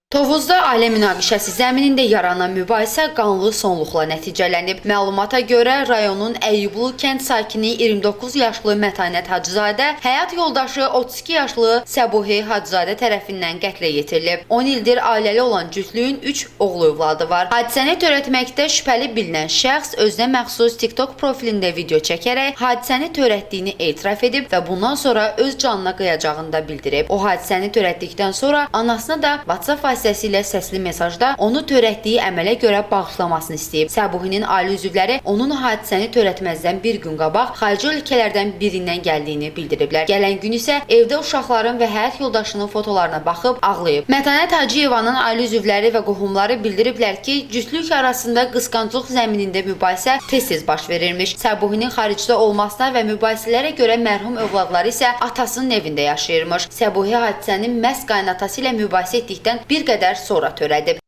Tovuzda ailə münaqişəsi zəminində yaranan mübahisə qanlı sonluqla nəticələnib. Məlumata görə rayonun Əyyublu kənd sakini 29 yaşlı Mətanət Hacızadə həyat yoldaşı 32 yaşlı Səbuhi Hacızadə tərəfindən qətlə yetirilib. 10 ildir ailəli olan cütlüyün 3 oğlu övladı var. Hadisəni törətməkdə şübhəli bilinən şəxs özünə məxsus TikTok profilində video çəkərək hadisəni törətdiyini etiraf edib və bundan sonra öz canına qıyacağını da bildirib. O hadisəni törətdikdən sonra anasına da WhatsApp vasitəsilə səsli mesajda onu törətdiyi əmələ görə bağışlamasını istəyib. Səbuhinin ailə üzvləri onun hadisəni törətməzdən bir gün qabaq xarici ölkələrdən birindən gəldiyini bildiriblər. Gələn gün isə evdə uşaqların və həyat yoldaşının fotolarına baxıb ağlayıb. Mətanət Hacıyevanın ailə üzvləri və qohumları bildiriblər ki, cütlük arasında qısqanclıq zəminində mübahisə tez-tez baş verirmiş. Səbuhinin xaricdə olmasına və mübahisələrə görə mərhum övladları isə atasının evində yaşayırmış. Səbuhi hadisəni məhz qaynatası ilə mübahisə etdikdən bir qədər sonra törədib.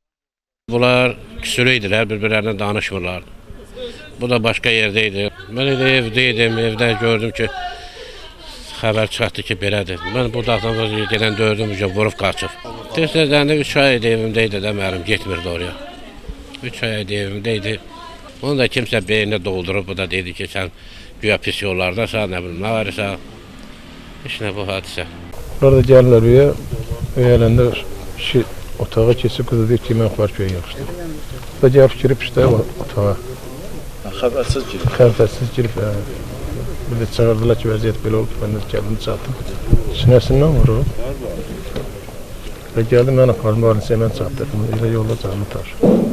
Bunlar küsülü idilər, bir-birlərinə danışmırlar. Bu da başqa yerdə idi. Mən elə evdə idim, evdə gördüm ki, xəbər çıxartdı ki, belədir. Mən bu dağdan gedən dördüm ki, vurub qaçıb. Tez-tezdən də 3 ay idi evimdə idi də mənim, getmirdi oraya. 3 ay idi evimdə idi. Onu da kimsə beyninə doldurub, bu da dedi ki, sən güya pis yollardasan, nə bilim, nə varsa. Heç nə bu hadisə. Bunlar da gəlirlər öyə, öyə gələndə kişi otağa keçib qızı deyir ki, mən xvarköyə yaxşıdır. Bu da gəlib girib işte otağa. Xəbərsiz girib. Xəbərsiz girib. Hə. Bir də çağırdılar ki, vəziyyət belə olub, mən də gəldim çatdım. Sinəsindən vurub. Və gəldim, mən apardım, varını mən çatdırdım. Elə yolda canını taşıdım.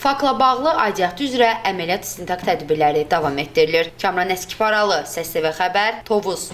Faktla bağlı aidiyyatı üzrə əməliyyat istintaq tədbirləri davam etdirilir. Kamran Əskiparalı, Səs TV Xəbər, Tovuz.